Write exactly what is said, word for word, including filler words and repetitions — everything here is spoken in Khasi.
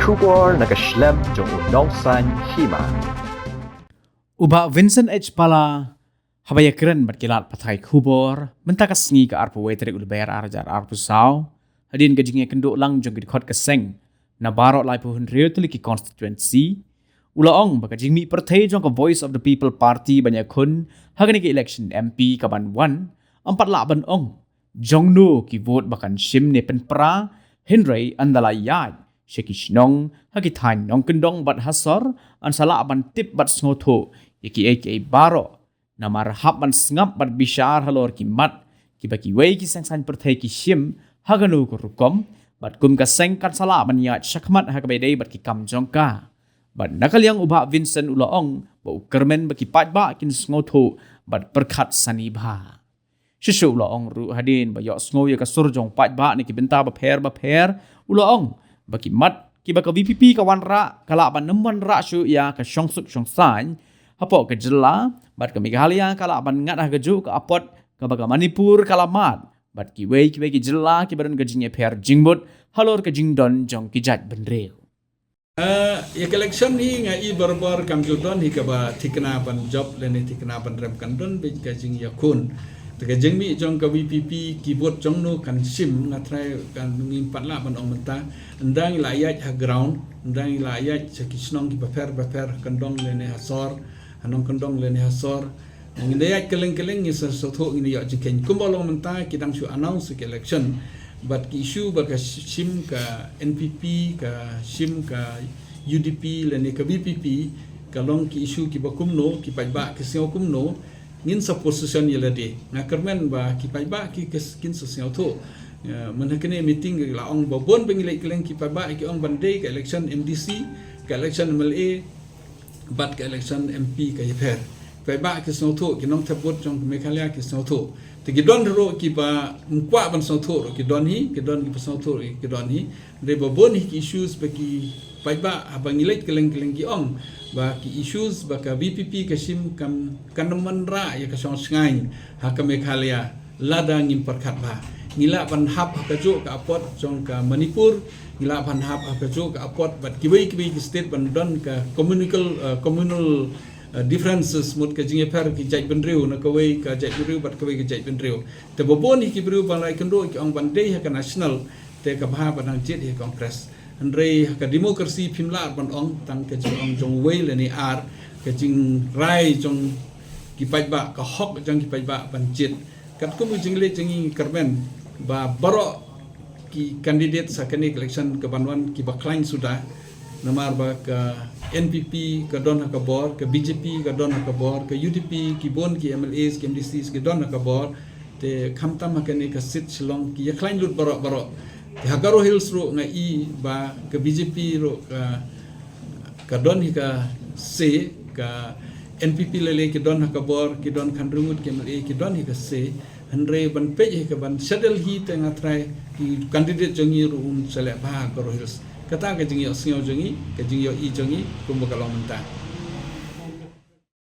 Khubor na ka shlem jong u Nongsaiñ Hima. U Bah Vincent H Pala haba ïakren bad ki lad pathai khubor mynta ka sngi ka arphew wei tarik u Lber ar hajar arphew saw, hadien ka jingïakynduh lang jong ki dkhot ka seng na baroh laiphew hynriew tylli ki constituency, u la ong ba ka jingmih pyrthei jong ka Voice of the People Party ban ïakhun ha kane ka election M P ka ban wan, ym pat lah ban ong jongno ki vote ba kan shim ne pynpra, hynrei ynda la ïaid sha ki shnong ha ki thaiñ Nongkyndong bad Hasor, yn sa lah ban tip bad sngewthuh ïa kiei kiei baroh. Namar hap ban sngap bad bishar halor ki mat kiba kiwei ki seng saiñ pyrthei ki shim ha kano ka rukom, bad kum ka seng kan sa lah ban ïaid shakhmat ha kaba ïadei bad ki kam jong ka. Bad na ka liang u Bah Vincent u la ong ba u kyrmen ba ki paidbah kin sngewthuh bad pyrkhat sani bha. Shisha u la ong ruh hadien ba ïohsngew ïa ka sur jong paidbah na ki bynta bapher bapher, u la ong ba ki mat kiba ka V P P ka wanrah ka lah ban ym wanrah shuh ïa ka shongsuk shongsaiñ hapoh ka jylla, bad ka Meghalaya ka lah ban ngat ha kajuh ka apot kaba ka Manipur ka la mad, bad kiwei kiwei ki jylla kiba don ka jingïapher jingmut halor ka jingdon jong ki jaitbynriew. Ah, ïa ka election hi nga i barabor kam ju don hi kaba thikna ban jop lane thikna ban rem, kan don beit ka jingïakhun. Te ka jingmih jong ka V P P ki vote jongno kan shim, nga trai kan ngim pat lah ban ong mynta. Ynda ngi la ïaid ha ground, ynda ngi la ïaid sha ki shnong kiba pher bapher, Kyndong lane Hasor, ha Nongkyndong lane Hasor, ngin da ïaid kylleng kylleng, ngin sa sngewthuh, ngin ïoh jingkheiñ. Kumba long mynta ki dang shu announce ki election, bad ki issue ba ka shim ka N P P, ka shim ka U D P lane ka V P P, ka long ki issue kiba kumno, ki paidbah ki sngew kumno, ngin sa position ïa lade. Nga kyrmen ba ki paidbah ki, ki kin sa sngewthuh. Eh, mynta kane meeting la ong ba bun ba ngi leit kylleng, ki paidbah ki ong ban dei ka election M D C, ka election M L A, bad ka election M P ka ïapher. Paidbah ki sngewthuh, ki nongthep vote jong ka Meghalaya ki sngewthuh. Te ki don ruh kiba ym kwah ban sngewthuh ruh ki don hi, ki don kiba sngewthuh ruh ki don hi. Hynrei ba bun hi ki issues ba ki paidbah haba ngi leit kylleng kylleng ki ong ba ki issues ba ka V P P ka shim kam, kan ym wanrah ïa ka shong shngaiñ ha ka Meghalaya lada ngim pyrkhat bha. Ngi lah ban hap ha kajuh ka apot jong ka Manipur, ngi lah ban hap ha kajuh ka apot bad kiwei kiwei ki state ban don ka communical, uh, communal, uh, differences, mut ka jingïapher ki jaitbynriew na kawei ka jaitbynriew bad kawei ka jaitbynriew. Te ba bun hi ki briew ba la ïakynduh ki ong ban dei ha ka national, te ka bha ba dang jied hi ha Congress. Hynrei ha ka democracy phim lah ban ong tang ka jingong jong uwei lane ar, ka jingrai jong ki paidbah, ka hok jong ki paidbah ban jied. Katkum ka jingleh jong ngi, ngi kyrmen ba baroh ki candidate ha kane ka election ka ban wan kiba khlaiñ suda, namar ba ka N P P ka don ha ka bor, ka B J P ka don ha ka bor, ka U D P, ki bun ki M L As, ki M D Cs ki don ha ka bor. Te khamtam ha kane ka seat Shillong ki ïa khlaiñ lut baroh baroh. Te ha Garo Hills ruh nga i ba ka B J P ruh ka, ka don hi ka say, ka N P P lei lei ki don ha ka bor, ki don khyndai ngut ki M L A, ki don hi ka say. Hynrei ban peit hi ka ban shadel hi, te nga trai ki candidate jong ngi ruh un sa leh bha ha Garo Hills. Kata ka jingïohsngew jong ngi, ka jingïohi jong ngi kumba ka long mynta.